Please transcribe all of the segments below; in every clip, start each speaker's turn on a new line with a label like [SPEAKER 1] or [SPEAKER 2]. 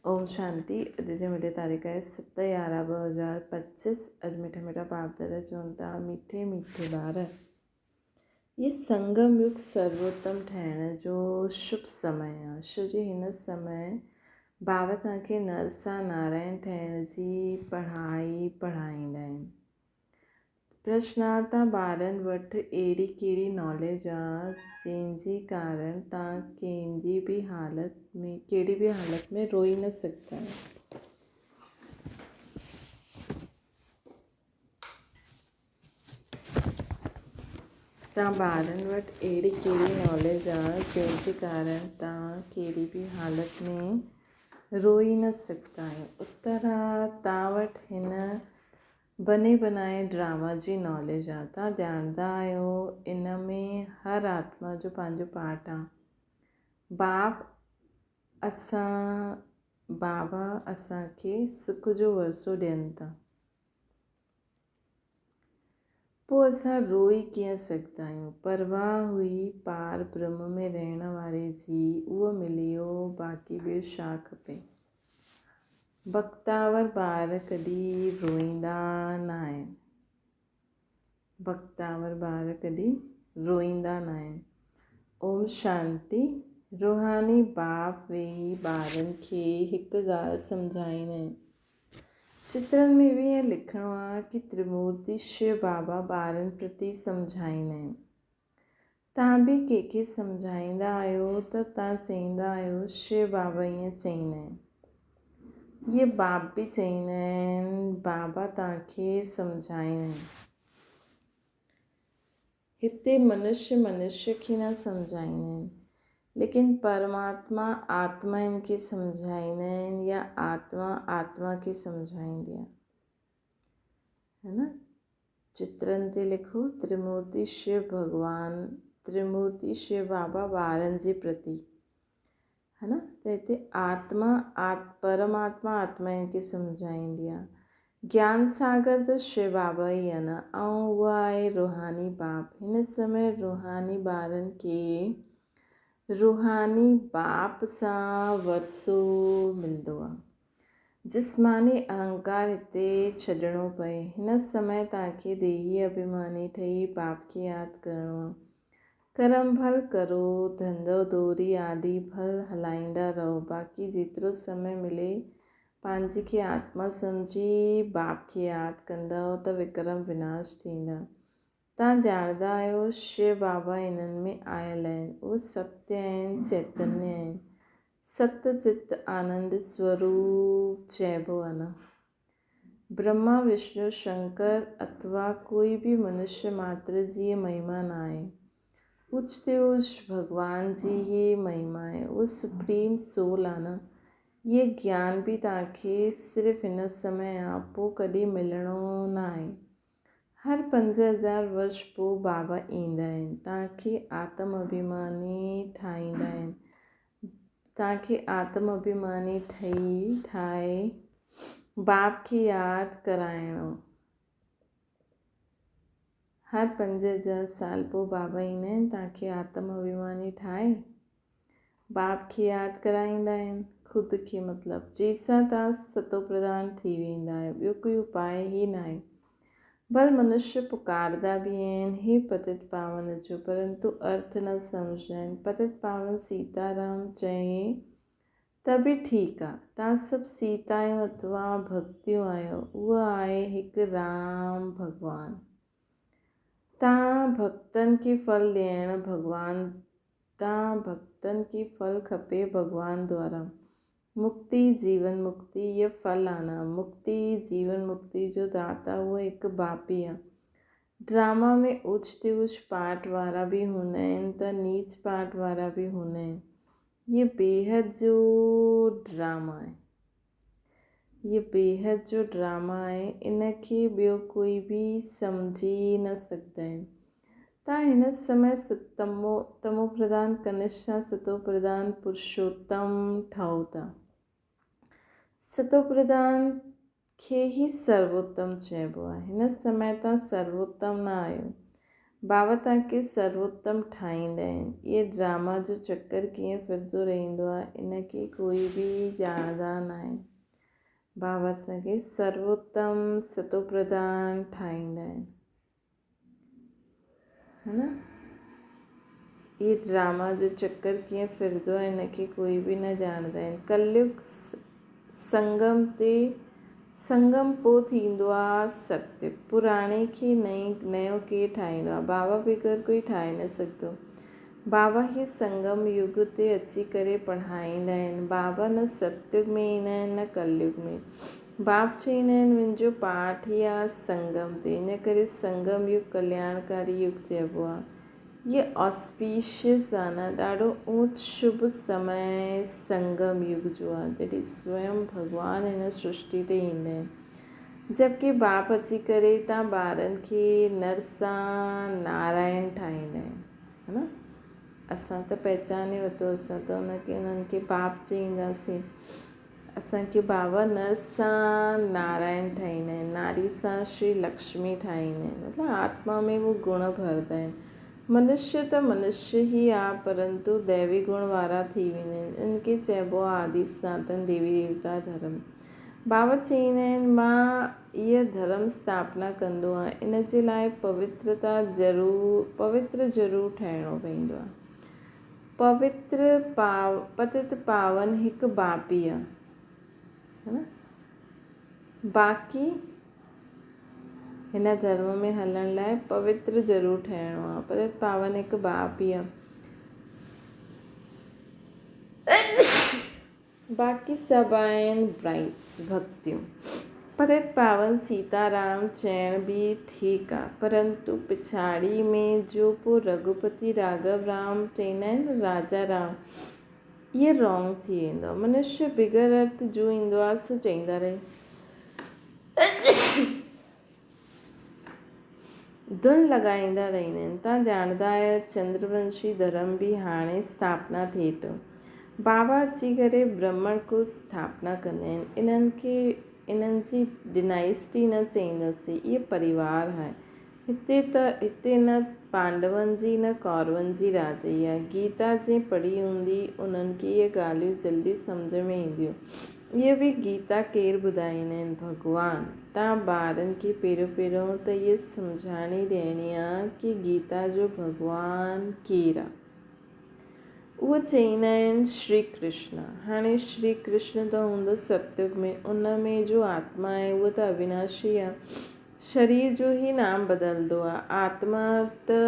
[SPEAKER 1] اوم شانتي اڄ جي مٺي تاريخ آهي 7/11/2025 اڄ مٺا مٺا باپ دادا چون ٿا مٺي مٺي ٻار هي سنگم يگ سرووتم ٺاهڻ جو شڀ سمي آهي ڇو جي هن سمي بابا توهان کي نر سان نارائڻ ٺهڻ جي پڙهائي پڙهائيندا آهن. پرشنارتا ٻارن وٽ اهڙي ڪهڙي ناليج آ جنهن جي ڪارڻ تان ڪنهن جي به حالت ۾ ڪهڙي به حالت ۾ روئي نه سگهندا آهيو. تان ٻارن وٽ اهڙي ڪهڙي ناليج آ جنهن جي ڪارڻ تان ڪهڙي به حالت ۾ روئي نه سگهندا آهيو. اتر آ تان وٽ هن بني بنائي ڊراما جي ناليج آ تان ڄاڻندا آهيو ان ۾ هر آتما جو پنهنجو پارٽ آ باپ اسان بابا اسان کي سک جو ورثو ڏين ٿا پو اسان روئي ڪيئن سگهندا آهيون پرواهه هئي پار برهم ۾ رهڻ واري جي اهو مليو باقي ٻيو ڇا کپي. بختاور ٻار ڪڏهن روئيندا ناهن. بختاور ٻار ڪڏهن روئيندا ناهن. اوم شانتي. روحاني باپ ويهي ٻارن کي هڪ ڳالهه سمجهائيندا آهن. چترن ۾ به ائين لکڻو آهي ڪي ترمورتي شو بابا ٻارن پرتي سمجهائيندا آهن. توهان به ڪنهن کي سمجهائيندا آهيو ته توهان چئيندا آهيو شو بابا ائين چئيندا آهن. اهي باپ به چئيندا آهن بابا توهان کي سمجهائيندا آهن. هتي منشي منشي کي نه سمجهائيندا آهن ليڪن پرماتما آتمائن کي سمجهائيندا آهن يا آتما آتما کي سمجهائيندي آهي. هي نه؟ چترن تي لکو، ترمورتي شو ڀڳوان، ترمورتي شو بابا ٻارن جي پرتي. ها نه؟ ته هتي آتما آت پرماتما آتمائن کي سمجهائيندي آ. گيان ساگر ته شو بابا ئي آ نه ۽ اهو آهي روحاني باپ. هن سمي روحاني ٻارن کي روحاني باپ سان ورثو ملندو آ. جسماني اهنڪار هتي ڇڏڻو پئي. هن سمي توهان کي ديهي اڀيماني ٺهي باپ کي ياد ڪرڻو آ. ڪرم ڀل ڪرو، ڌنڌو دوري آدي ڀل هلائيندا رهو، باقي جيترو سمي ملي پنهنجي کي آتما سمجهي باپ کي ياد ڪندؤ ته وڪرم وناش ٿيندا. توهان ڄاڻندا آهيو شو بابا انهن ۾ آيل آهن. اهي ستيه آهن، چيتنيه آهن. ست چت آنند سوروپ چئبو آهي نه. برهما، وشنو، شنڪر اٿوا ڪوئي به منشيه ماتر جي مهما نه آهي. اوچ تي اوچ ڀڳوان جي ئي مهما آهي. اهو سپريم سول آهي نه. هيء گيان به توهان کي صرف هن سمي آهي، پوء ڪڏهن ملڻو نه آهي. هر 5000 ورش پوء بابا ايندا آهن، توهان کي آتم اڀيماني ٺاهيندا آهن، توهان کي آتم اڀيماني ٺهي ٺاهي باپ کي ياد ڪرائڻو. هر 5000 سال پوء بابا ايندا آهن، توهان کي آتم اڀيماني ٺاهي باپ کي ياد ڪرائيندا آهن، خود کي مطلب جنهن سان توهان ستو پرڌان ٿي ويندا آهيو، ٻيو ڪوئي اپاء ئي ناهي. ڀل منشيه پڪاردا به آهن، هي پتت پاون جو، پرنتو ارٿ نه سمجهندا آهن. پتت پاون سيتا رام چئي ته به ٺيڪ آ. توهان سڀ سيتايون اتوا ڀڳتيون آهيو، اهو آهي هڪ رام ڀڳوان. توهان ڀڳتن کي ڦل ڏيڻ ڀڳوان تان ڀڳتن کي ڦل کپي ڀڳوان دوارا مڪتي جيون مڪتي يه ڦل آنا مڪتي جيون مڪتي جو داتا اهو هڪ باپي آ ڊراما ۾ اوچ تي اوچ پارٽ وارا به هوندا آهن ته نيچ پارٽ وارا به هوندا آهن يه بيحد جو ڊراما آهي يه بيحد جو ڊراما آهي ان کي ٻيو ڪوئي به سمجهي نه سگهندا آهن تان هن سمي ستمو تمو پرڌان ڪنشا ستو پرڌان پرشوتم ٺهو ٿا. ستو پرڌان کي ئي سرووتم چئبو آهي. هن سمي تان سرووتم نه آهيو. بابا توهان کي سروتم ٺاهيندا آهن. اهي ڊراما جو چڪر ڪيئن ڦرندو رهندو آهي، ان کي ڪوئي به ڄاڻندا ناهن. بابا اسان کي سروتم ستوپرڌان ٺاهيندا آهن. ها نه؟ اهي ڊراما جو چڪر ڪيئن ڦرندو آهي، ان کي ڪوئي به نه ڄاڻندا آهن. ڪليگ سنگم تي سنگم پوء ٿيندو آ ستيگ. پراڻي کي نئين نيو ڪير ٺاهيندو آ؟ بابا بغير ڪوئي ٺاهي نه سگهندو. بابا هي سنگم يگ تي اچي ڪري پڙهائيندا آهن. بابا نه ستيگ ۾ ايندا آهن نه ڪليگ ۾. باب چئيندا آهن منهنجو پاٺ ئي آ سنگم تي. ان ڪري سنگم يگ ڪلياڻڪاري يگ چئبو آ. هي Auspicious آ نه ڏاڍو اوچ شڀ سمي سنگم يگ جو آ جڏهن سويم ڀڳوان هن سرشٽي تي ايندا آهن. جبڪه باپ اچي ڪري تان ٻارن کي نر سان نارائڻ ٺاهيندا آهن ها نه اسان ته پهچاني ورتو اسان ته ان کي انهن کي باپ چئينداسين اسان کي بابا نر سان نارائڻ ٺاهيندا آهن ناري سان شري لڪشمي ٺاهيندا آهن مطلب آتما ۾ هو گڻ ڀردا آهن منشي ته منشي ئي آ پرنتو ديوي گڻ وارا ٿي ويندا آهن ان کي چئبو آ آدي سناتن ديوي ديوتا ڌرم بابا چئيندا آهن، مان اها ڌرم اسٿاپنا ڪندو آهيان، ان جي لاء پوترتا ضرور پوتر ضرور ٺهڻو پوندو آهي. پوتر پاو پتت پاون هڪ باپي آهي. ها نه؟ باقي هن ڌرم ۾ هلڻ لاء پوتر ضرور ٺهڻو آهي. پتت پاون هڪ باپي آهي. باقي سڀ آهن برائيٽس ڀڳتيون. پتت پاون سيتارام چئڻ به ٺيڪ آ پرنتو پڇاڙي ۾ جو پو رگهوپتي راگهو رام چئيندا آهن نه راجا رام اهي رانگ ٿي ويندو آ منشي بغير ارٿ جو ايندو آ سو چئيندا رهي ڌن لڳائيندا رهندا آهن. توهان ڄاڻندا آهيو چندرونشي ڌرم به هاڻي اسٿاپنا ٿئي ٿو. بابا اچي ڪري برهمڻ ڪل اسٿاپنا ڪندا آهن. انهن کي انهن جي ڊنائسٽي نه چئينداسين. اهي پريوار آهي. هتي ته هتي نه پانڊون جي نه ڪورون جي راڄ ئي آهي. گيتا جنهن پڙهي هوندي انهن کي اهي ڳالهيون جلدي سمجهه ۾ اينديون. اهي به گيتا ڪير ٻڌائيندا آهن؟ ڀڳوان. تان ٻارن کي پهريون پهريون ته اهي سمجهاڻي ڏيڻي آ ڪي گيتا جو ڀڳوان ڪير آ؟ اهو چئيندا آهن شري ڪرشن. هاڻي شري ڪرشن ته هوندو ستيگ ۾ ان ۾ جو آتما آهي اهو ته اويناشي آ. شرير جو ئي نام بدلندو آ آتما ته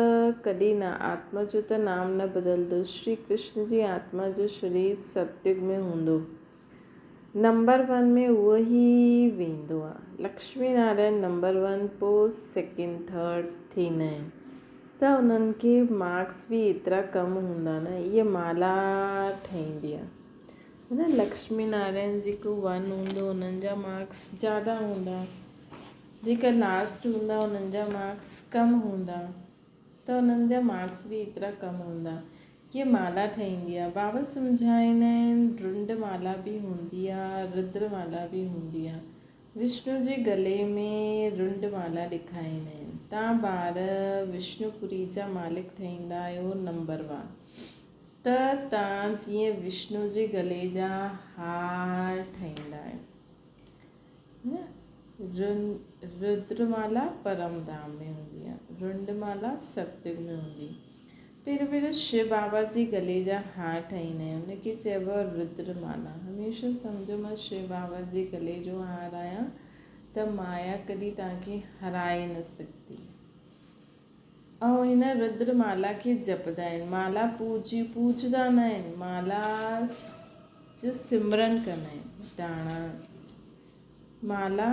[SPEAKER 1] ڪڏهن نه آتما جو ته نام نه بدلندو. شري ڪرشن جي آتما جو شرير ستيگ ۾ هوندو. نمبر ون ۾ اهو ئي ويندو آ. لڪشمي نارائڻ نمبر ون پو سيڪنڊ ٿرڊ ٿيندا آهن ته انهن کي مارڪس به ايترا ڪم هوندا نه اهي مالا ٺهيندي آ نه لڪشمي نارائڻ جيڪو ون هوندو انهن جا مارڪس زياده هوندا جيڪا لاسٽ هوندا انهن جا مارڪس ڪم هوندا ته انهن جا مارڪس به ايترا ڪم هوندا. ڪيئن مالا ٺهيندي آهي. بابا سمجهائيندا آهن رنڊ مالا به هوندي آهي ردر مالا به هوندي آهي. وشنو جي گلي ۾ رنڊ مالا ڏيکاريندا آهن. تان ٻار وشنو پوري جا مالڪ ٺهيندا آهيو نمبر وار ته تان جيئن وشنو جي گلي جا هار ٺهيندا آهيو. ردر مالا پرم ڌام ۾ هوندي آهي. رنڊ مالا ستيگ ۾ هوندي. پهريون پهريون شو بابا جي گلي جا هار ٺاهيندا آهيون ان کي چئبو آهي ردر مالا. هميشه سمجهو مان شو بابا جي گلي جو هار آهيان ته مايا ڪڏهن توهان کي هرائي نه سگهندي. ۽ هن ردر مالا کي جپدا آهن. مالا پوڄي پوڄدا نه آهن، مالا جو سمرن ڪندا آهن. داڻا مالا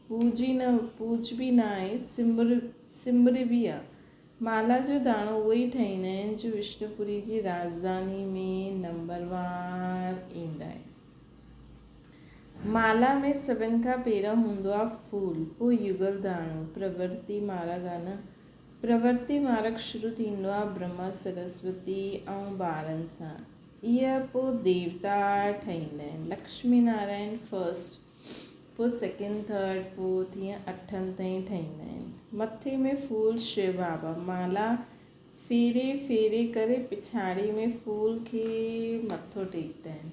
[SPEAKER 1] پوڄي نه پوڄبي نه آهي، سمر سمربي آهي. مالا جو داڻو اهو ئي ٺاهيندا آهن جو وشنوپوري جي راڄڌاني ۾ نمبروار ايندا آهن. مالا ۾ سڀن کان پهريون هوندو آ ڦول، پوء يگل داڻو، پرورتي مارگ آ نه. پرورتي مارگ شروع ٿيندو آ برهما سرسوتي ۽ ٻارن سان. اهي پوء ديوتا ٺهيندا آهن. لڪشمي نارائڻ فرسٽ. پوء سيڪنڊ ٿرڊ فورٿ ائين اٺن تائين ٺهيندا آهن. مٿي ۾ ڦول شو بابا مالا ڦيري ڦيري ڪري پڇاڙي ۾ ڦول کي مٿو ٽيڪدا آهن.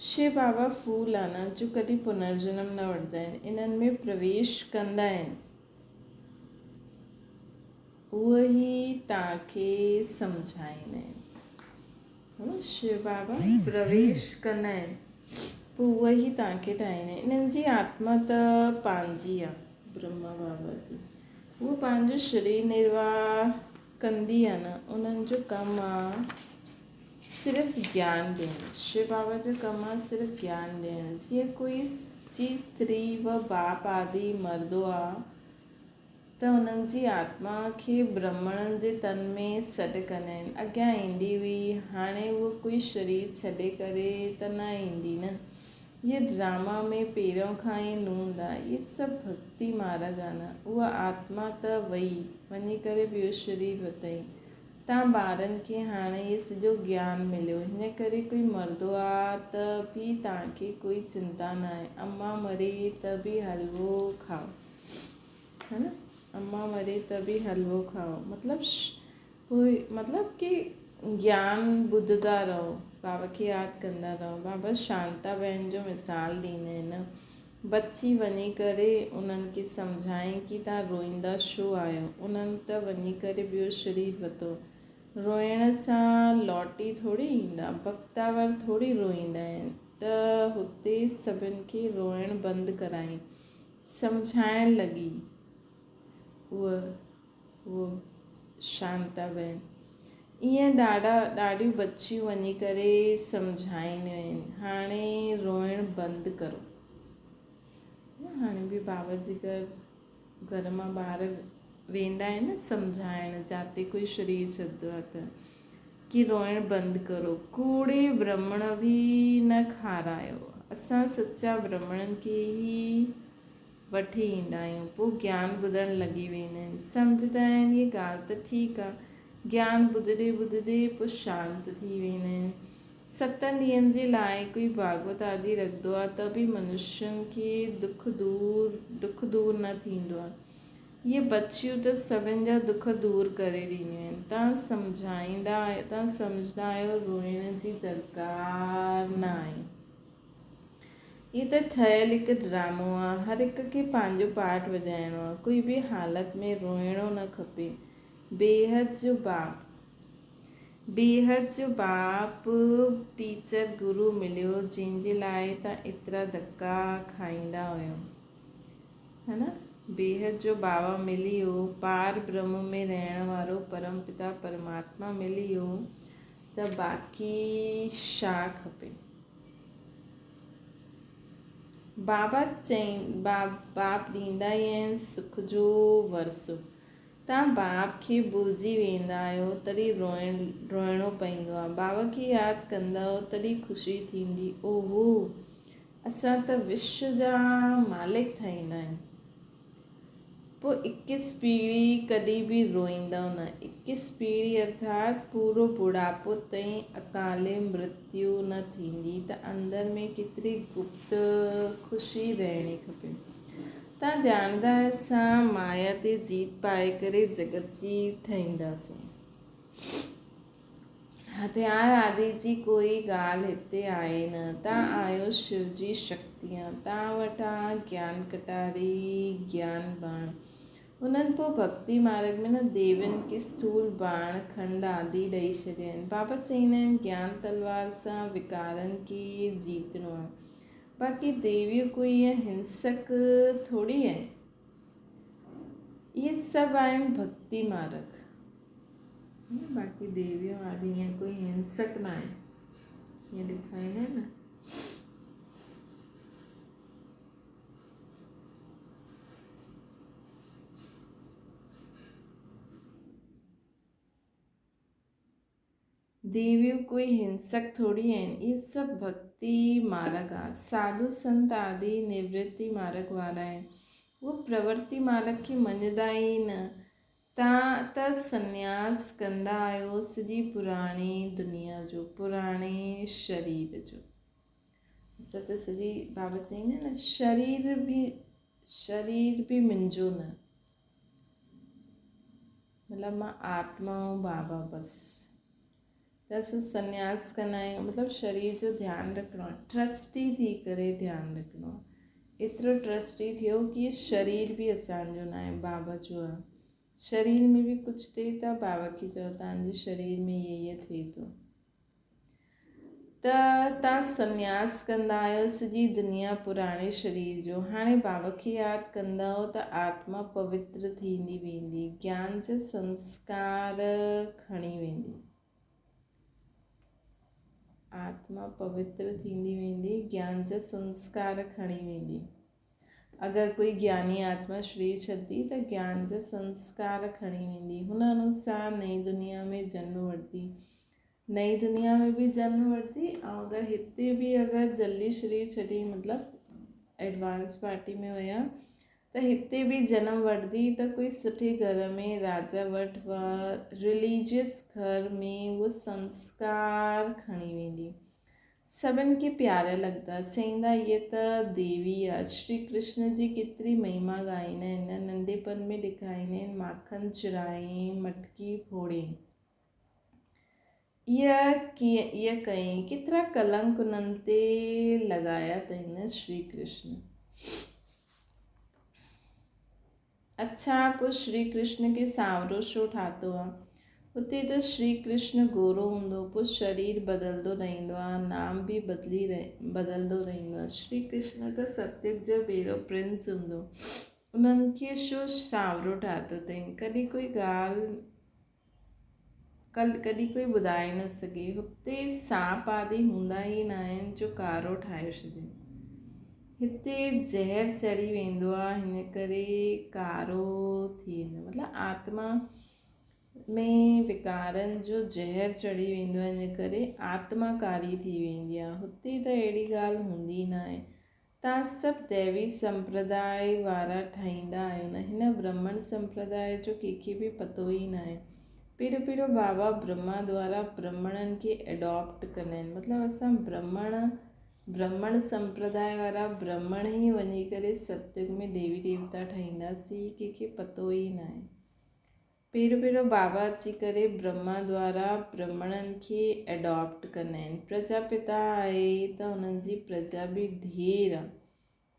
[SPEAKER 1] شو بابا ڦول آ نه جو ڪڏهن پنرجنم نه وٺندا آهن انهن ۾ پرويش ڪندا آهن. اهي ئي توهان کي سمجهائيندا آهن. شو بابا پرويش ڪندا آهن پوء اهي ئي توهان کي ٺاهيندا آهن. انهن جي آتما ته پنهنجي آهي برهما بابا جي. هوء پنهنجو شرير نرواهه ڪندي آهي نه انهن جو ڪم آهي صرف گيان ڏيڻ. شو بابا جو ڪم آهي صرف گيان ڏيڻ. جيئن ڪوئي جي استري و باپ آدي مردو آهي ته انهن جي آتما کي برهمڻن جي تن ۾ سڏ ڪندا آهن. اڳيان ايندي هئي، هاڻي هوء ڪوئي شرير ڇڏي ڪري ته نه ايندي نه. اهي ڊراما ۾ پهريون کان ئي نوند آ. اهي سڀ ڀڳتي مارڳ آ نه. اها آتما ته وئي، وڃي ڪري ٻيو شرير ورتائين. تان ٻارن کي هاڻي اهي سڄو گيان مليو. هن ڪري ڪوئي مردو آ ته به تان کي ڪوئي چنتا ناهي. اما مري ته به حلوو کائو. ها نه اما مري ته به حلوو کائو مطلب پوء مطلب ڪي گيان ٻڌندا رهو بابا کي ياد ڪندا رهو بابا شانتا بهن جو مثال ڏيندا آهن بچي وڃي ڪري انهن کي سمجهائين ڪي تان روئيندا ڇو آهيو انهن ته وڃي ڪري ٻيو شرير ورتو روئڻ سان لوٽي ٿوري ايندا بختاور ٿوري روئيندا آهن ته هتي سڀن کي روئڻ بند ڪرائين سمجهائڻ لڳي. هوء هوء شانتا بهن ائين ڏاڍا ڏاڍيون بچيون وڃي ڪري سمجهائينديون آهن هاڻي روئڻ بند ڪرو. هاڻي به بابا جي گهر گهر مان ٻار ويندا آهن نه سمجهائڻ جاتي ڪوئي شرير ڇڏندو آهي ته ڪي روئڻ بند ڪرو ڪوڙي برهمڻ به نه کارايو اسان سچا برهمڻن کي ئي وٺي ايندا آهيون پوء گيان ٻڌڻ لڳي ويندا آهن سمجهندا آهن هي ڳالهه ته ٺيڪ آهي گيان ٻڌندي ٻڌندي پوء شانت ٿي ويندا آهن ستن ڏينهن جي لاء ڪوئي ڀاڳوت آدي رکندو آهي ته به منشين کي دک دور دک دور نه ٿيندو آهي اهي بچيون ته سڀن جا دک دور ڪري ڏينديون آهن. توهان سمجهائيندا آهيو، توهان سمجهندا آهيو روئڻ جي درڪار نه آهي. هي ته ٺهيل هڪ ڊرامو آهي. هر هڪ کي پنهنجو پارٽ وڄائڻو آهي. ڪوئي به حالت ۾ روئڻو نه کپي. بيحد جو باپ بيحد جو باپ ٽيچر گرو مليو جنهن جي لاء توهان ايترا ڌڪا کائيندا هيو. ها نه بيحد جو بابا ملي ويو، پار برهم ۾ رهڻ وارو پرم پتا پرماتما ملي ويو ته باقي ڇا کپي. بابا چئين باپ ڏيندا ئي آهن سک جو ورثو. تان باپ کي ڀلجي ويندا آهيو تڏهن روئڻ روئڻو پئيندو آهي. بابا کي ياد ڪندؤ تڏهن خوشي ٿيندي. اوهو! اسان ته وشو جا مالڪ ٺهيندا آهيون. پوء اڪيس پيڙهي ڪڏهن به روئيندؤ نه. اڪيس پيڙهي ارٿات پورو ٻڍاپو تائين اڪالي مرتيو نه ٿيندي ته اندر ۾ ڪيتري گپت خوشي رهڻي کپي. تان ڄاڻندا آهيو اسان مايا تي جيت پائي ڪري جڳت جي ٺهينداسون. هٿيار آدي جي ڪوئي ڳالهه هتي آهي نه. تان آهيو شو جي شڪتيان. تان وٽ آ گيان ڪٽاري، گيان باڻ. انهن پوء ڀڳتي مارڳ ۾ نه ديوين کي اسٿول باڻ، کنڊ آدي ڏئي ڇڏيا آهن. بابا چئيندا آهن گيان تلوار سان وڪارن کي جيتڻو آ. باقي ديويون ڪوئي ائين هنسڪ ٿوري آهن. اهي سڀ آهن ڀڳتي مارڳ. باقي ديويون آدي ائين ڪوئي هنسڪ نه آهي ائين ڏيکاريندا آهن نه ديويون ڪوئي هنسڪ ٿوري آهن اهي سڀ ڀڳتي مارڳ آ ساڌو سنت آدي نورتي مارڳ وارا آهن اهي پرورتي مارڳ کي مڃدا ئي نه تان ته سنياس ڪندا آهيو سڄي پراڻي دنيا جو، پراڻي شرير جو. اسان ته سڄي بابا چئيندا آهن نه شرير به شرير به منهنجو نه، مطلب مان آتما ۽ بابا بس. ته اسان سنياس ڪندا آهيون مطلب شرير جو ڌيان رکڻو آهي، ٽرسٽي ٿي ڪري ڌيان رکڻو آهي. ايترو ٽرسٽي ٿيو ڪي شرير به اسان جو ناهي بابا جو آهي. شرير ۾ به ڪجهه ٿئي ته بابا کي چئو تان جي شرير ۾ هيء هيء ٿئي ٿو. ته تان سنياس ڪندا آهيو سڄي دنيا پراڻي شرير جو. هاڻي بابا کي ياد ڪندؤ ته آتما پوتر ٿيندي ويندي، گيان جا سنسڪار کڻي ويندي. آتما پوتر ٿيندي ويندي، گيان جا سنسڪار کڻي ويندي. اگر ڪوئي گياني آتما شرير ڇڏندي ته گيان جا سنسڪار کڻي ويندي. هن انوسار نئين دنيا ۾ جنم وٺندي. نئين دنيا ۾ به جنم وٺندي ۽ اگر هتي به اگر جلدي شرير ڇڏي مطلب ايڊوانس پارٽي ۾ ويا ته هتي به جنم وٺندي ته ڪوئي سٺي گهر ۾ راجا وٽ و رليجيس گهر ۾ اهو سنسڪار کڻي ويندي. سڀن کي پيارا لڳندا. چئيندا هيء ته ديوي آ. شري ڪرشن جي ڪيتري مهما ڳائيندا آهن. ننڍپڻ ۾ ڏيکاريندا آهن ماکن چرائين، مٽڪي ڦوڙين. هيء ڪيئن هيء ڪيائين. ڪيترا ڪلنڪ انهن تي لڳايا اٿائين شري ڪرشن. اڇا پوء شري ڪرشن کي سانورو ڇو ٺاتو آ؟ اتي ته شري ڪرشن گورو هوندو، پوء شرير بدلندو رهندو آ، نام به بدلي بدلندو رهندو آ. شري ڪرشن ته ستيوگ جو ڀيرو پرنس هوندو، انهن کي ڇو سانورو ٺاتو اٿئين؟ ڪڏهن ڪوئي ڳالهه ڪڏهن ڪوئي ٻڌائي نه سگهي. هتي سانپ آدي هوندا ئي ناهن جو ڪارو ٺاهي ڇڏين. هتي زهر چڙهي ويندو آهي هن ڪري ڪارو ٿي ويندو مطلب آتما ۾ وڪارن جو زهر چڙهي ويندو آهي هن ڪري آتما ڪاري ٿي ويندي آهي. هتي ته اهڙي ڳالهه هوندي ناهي. توهان سڀ ديوي سمپرداء وارا ٺاهيندا آهيو نه هن برهمڻ سمپرداء جو ڪنهن کي به پتو ئي ناهي. پهريون پهريون بابا برهما دوارا برهمڻن کي ايڊاپٽ ڪندا آهن مطلب اسان برهمڻ برهمڻ سمپرداء وارا برهمڻ ئي وڃي ڪري ستيوگ ۾ ديوي ديوتا ٺاهينداسين ڪنهن کي پتو ئي ناهي. پهريون پهريون بابا اچي ڪري برهما دوارا برهمڻن کي ايڊاپٽ ڪندا آهن. پرجا پتا آهي ته انهن جي پرجا به ڍير آ.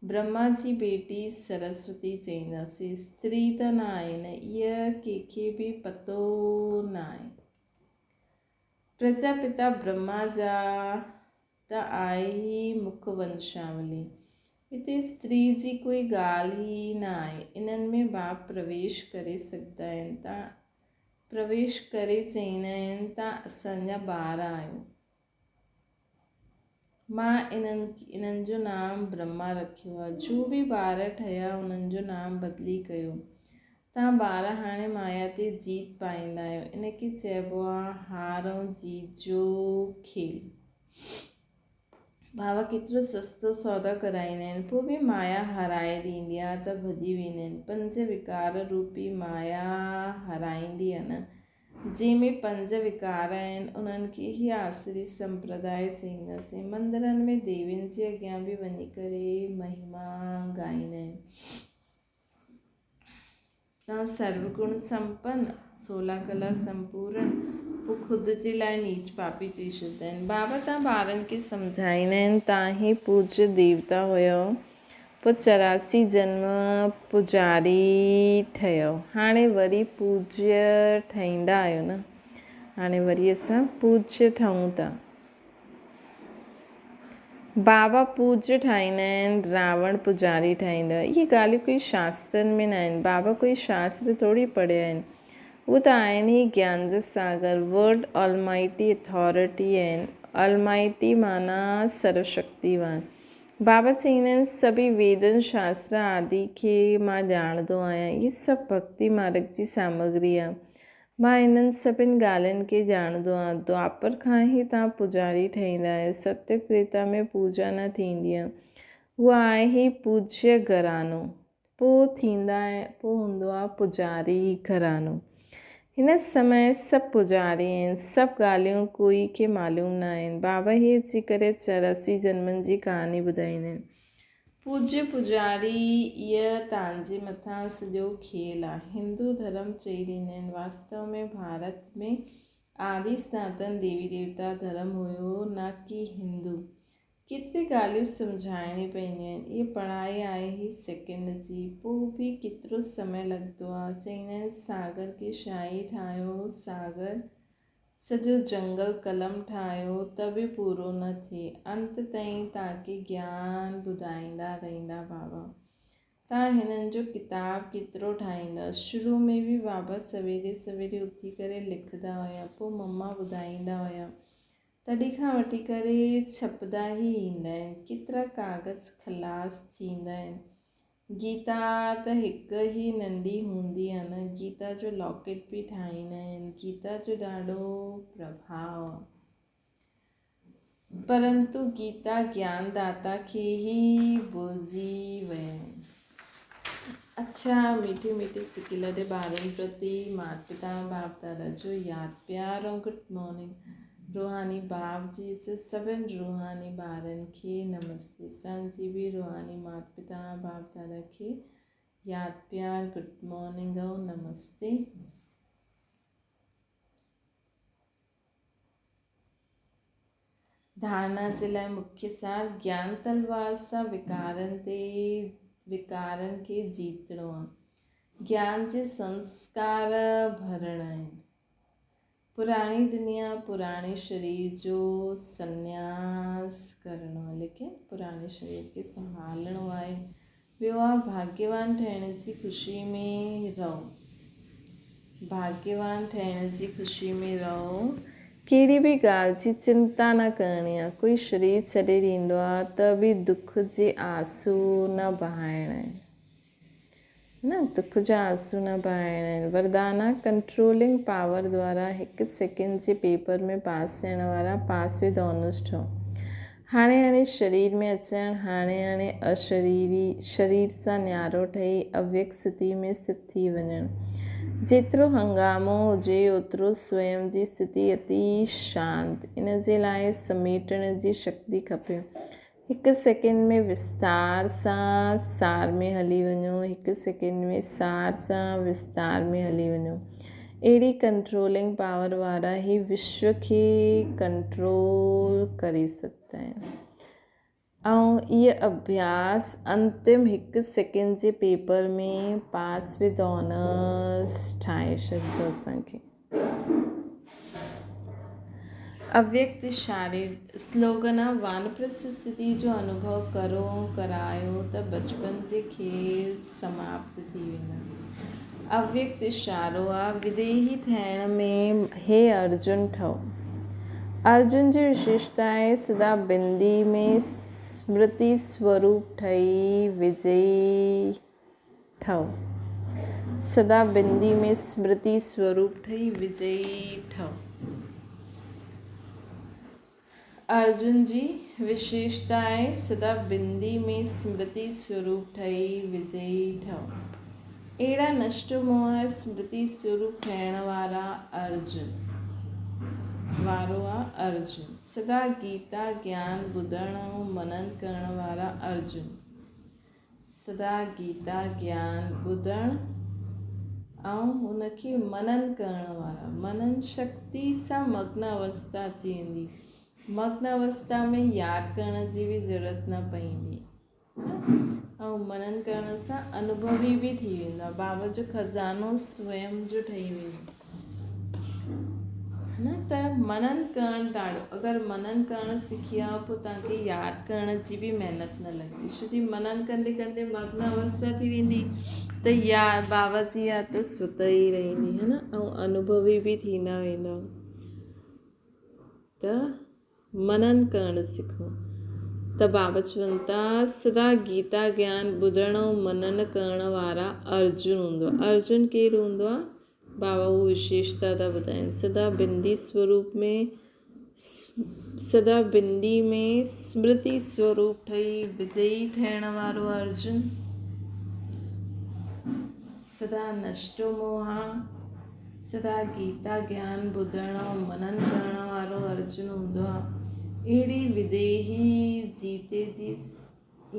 [SPEAKER 1] برهما جي بيٽي سرسوتي چئينداسين. استري ته نه آهي نه. اها ڪنهن کي به پتو نه آهي. پرجا پتا برهما جا ته آهي ئي مک ونشاولي. هتي استري جي ڪوئي ڳالهه ئي نه آهي. انهن ۾ باپ پرويش ڪري سگهندا آهن ته پرويش ڪري چئيندا آهن ته اسان جا ٻار آهيو. مان انهن انهن جو نام برهما رکيو آهي. جو به ٻار ٺهيا انهن جو نام بدلي ڪيو. توهان ٻار هاڻي مايا تي جيت پائيندا آهيو. ان کي چئبو آهي هار ۽ جيت جو کيل. بابا ڪيترو سستو سودو ڪرائيندا آهن، پوء به مايا هارائي ڏيندي آهي ته ڀڄي ويندا آهن. پنج وڪار روپي مايا هارائيندي آهي نه، جنهن ۾ پنج وڪار آهن، انهن کي ئي آسري سمپرداء چئينداسين. مندرن ۾ ديوين جي اڳيان به وڃي ڪري مهما ڳائيندا آهن. تان سرو گڻ سمپن، سولا ڪلا سمپورن، پوء خود جي لاء نيچ پاپي چئي ڇڏيندا آهن. بابا تان ٻارن کي سمجهائيندا آهن، تان هي پوڄ ديوتا هيؤ، پوء 84 جنم پوڄاري ٺهيؤ، هاڻي وري پوڄ ٺهيندا آهيو نه، هاڻي وري اسان پوڄ ٺهون ٿا. بابا پوڄ ٺاهيندا آهن، راوڻ پوڄاري ٺاهيندو آهي. اهي ڳالهيون ڪوئي شاسترن ۾ ناهن. بابا ڪوئي شاستر ٿوري پڙهيا آهن. اهي ته آهن ئي گيان جا ساگر، ورلڊ آلمائٽي اٿارٽي آهن. آلمائٽي معنيٰ سرو شڪتيوان. بابا چئيندا آهن، سڀئي ويدن، شاستر آدي کي مان ڄاڻندو آهيان. اهي سڀ ڀڳتي مارڳ جي سامگري آهي. مان انهن سڀن ڳالهين کي ڄاڻندو آهيان. دوآپر کان ئي توهان پوڄاري ٺهيندا آهيو. ستيوگ تريتا ۾ پوڄا نه ٿيندي آهي. اهو آهي ئي پوڄيه گهراڻو. پوء ٿيندا پوء هوندو آهي پوڄاري گهراڻو. هن سمي سڀ پوڄاري آهن، سڀ ڳالهيون ڪوئي کي معلوم نه آهن. بابا هي اچي ڪري 84 جنمن جي ڪهاڻي ٻڌائيندا آهن. پوڄ پوڄاري ايء تانجي مٿان سڄو کيل آ. هندو ڌرم چئي ڏيندا آهن. واستو ۾ ڀارت ۾ آدي سناتن ديوي ديوتا ڌرم هيو نه ڪي هندو. ڪيتري ڳالهيون سمجهائڻي پونديون آهن. اها پڙهائي آهي ئي سيڪنڊ جي، پوء به ڪيترو سمي لڳندو آهي. چئيندا آهن ساگر کي شاهي ٺاهيو، ساگر سڄو جنگل قلم ٺاهيو ته به پورو نه ٿئي. انت تائين توهان کي گيان ٻڌائيندا رهندا بابا. توهان هنن جو ڪتاب ڪيترو ٺاهيندا. شروع ۾ به بابا سويري سويري اٿي ڪري لکندا هيا، پوء مما ٻڌائيندا هيا. تڏهن کان وٺي ڪري ڇپدا ئي ايندا آهن. ڪيترا ڪاغذ خلاص ٿيندا آهن. گيتا ته هڪ ئي ننڍي هوندي آهي نه. گيتا جو لاڪيٽ به ٺاهيندا آهن. گيتا جو ڏاڍو پرڀاء آهي. پرنتو گيتا گيان داتا کي ئي ڀلجي ويا آهن. اڇا ميٺي ميٺي سڪيلڌي ٻارن پرتي مات پتا باپ دادا جو ياد پيار ۽ گڊ مارننگ روحاني باپ جي سڀن روحاني ٻارن کي نمستي اسان جي به روحاني مات پتا باپ دادا کي ياد پيار گڊ مارننگ ۽ نمستي. ڌارڻا جي لاء مکيه سار گيان تلوار سان وڪارن تي وڪارن کي جيتڻو آ. گيان جي سنسڪار ڀرڻا آهن. پراڻي دنيا پراڻي شرير جو سنياس ڪرڻو آ ليڪن پراڻي شرير کي سنڀالڻو آهي. ٻيو آ ڀاڳيوان ٺهڻ جي خوشي ۾ رهو. ڀاڳيوان ٺهڻ جي خوشي ۾ رهو. ڪهڙي به ڳالهه جي چنتا نه ڪرڻي آ. ڪوئي شرير ڇڏي ڏيندو آ ته به دک جي آنسو نه بهائڻا آهن. نه دک جا آنسو نه بهائڻا آهن. وردانا ڪنٽرولنگ پاور دوارا هڪ سيڪنڊ جي پيپر ۾ پاس ٿيڻ وارا پاس ود آنرز ٺهو. هاڻي هاڻي شرير ۾ اچڻ، هاڻي هاڻي اشريري شرير سان نيارو ٺهي اويڪ سٿي ۾ سٿ ٿي وڃڻ. جيترو هنگامو هجي اوترو سويم جي سٿي اتي شانت. ان جي لاء سميٽڻ جي شڪتي کپي. هڪ سيڪنڊ ۾ وستار سان سار ۾ هلي وڃو، هڪ سيڪنڊ ۾ سار سان وستار ۾ هلي وڃو. اهڙي ڪنٽرولنگ پاور وارا هي وشو کي ڪنٽرول ڪري سگهندا آهن ۽ اهي اڀياس انتم هڪ سيڪنڊ جي پيپر ۾ پاس ود آنرس ٺاهي ڇڏندو اسان کي. اويڪت اشاري، سلوگن آ وانپرسٿ اسٿتي جو انوڀو ڪرو ۽ ڪرايو ته بچپن جي کيل سماپت ٿي ويندا. اويڪت اشارو آ وديهي ٺهڻ ۾ هي ارجن ٺهو. ارجن جي وشيشتا آهي سدا بندي ۾ سمرتي سوروپ ٺهي وجئي ٺهو. سدا بندي ۾ سمرتي سوروپ ٺهي وجئي ٺهو. ارجن جي وشيشتا آهي سدا بندي ۾ سمرتي سوروپ ٺهي وجئي ٺهو. اهڙا نشٽ موهه سمرتي سوروپ ٺهڻ وارا ارجن وارو آ ارجن. سدا گيتا گيان ٻڌڻ ۽ منن ڪرڻ وارا ارجن. سدا گيتا گيان ٻڌڻ ۽ ان کي منن ڪرڻ وارا، منن شڪتي سان مگن اوستا اچي ويندي. مگن اوستا ۾ ياد ڪرڻ جي به ضرورت نه پوندي ۽ منن ڪرڻ سان انوڀوي به ٿي ويندو آهي. بابا جو خزانو سويم جو ٺهي ويندو. نه ته منن ڪرڻ ڏاڍو اگر منن ڪرڻ سکي ويا پوء توهان کي ياد ڪرڻ جي به محنت نه لڳندي ڇو جي منن ڪندي ڪندي مگن اوسٿا ٿي ويندي ته يا بابا جي ياد ته سوت ئي رهندي هي نه ۽ انوڀوي به ٿيندا ويندا ته منن ڪرڻ سکو ته بابا چون ٿا سدا گيتا گيان ٻڌڻ ۽ منن ڪرڻ وارا ارجن هوندو آهي ارجن ڪير هوندو آهي بابا هو وشيشتا ٿا ٻڌائين سدا بندي سوروپ ۾ سدا بندي ۾ سمرتي سوروپ ٺهي وجئي ٺهڻ وارو ارجن سدا نشٽو موها سدا گيتا گيان ٻڌڻ ۽ منن ڪرڻ وارو ارجن هوندو آ. اهڙي وديهي جيتي جي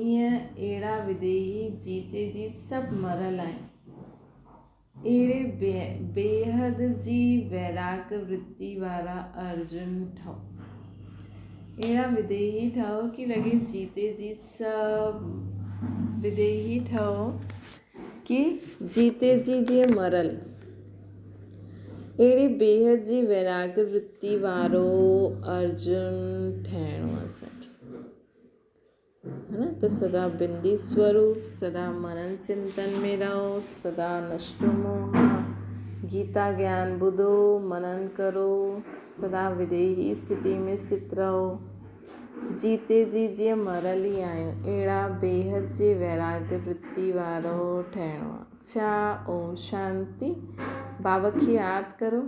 [SPEAKER 1] ايئن اهڙا وديهي جيتي جي سڀ مرل آهن. اهڙي بيحد جي ويراڳ ورتي وارا ارجن ٺهو. اهڙا وديهي ٺهو ڪي لڳي جيتي جي سڀ وديهي ٺهو ڪي جيتي جي جيئن مرل. اهڙي بيحد جي ويراڳ ورتي وارو ارجن ٺهڻو اسان کي. ها نه ته سدا بندي سوروپ، سدا منن چنتن ۾ رهو، سدا نشٽو موها، گيتا گيان ٻڌو، منن ڪرو، سدا وديهي اسٿتي ۾ اسٿت رهو، جيتي جي جيئن مرل ئي آهيون، اهڙا بيحد جي ويراڳ ورتي وارو ٺهڻو آ. اڇا اوم شانتي. بابا کي ياد ڪرو.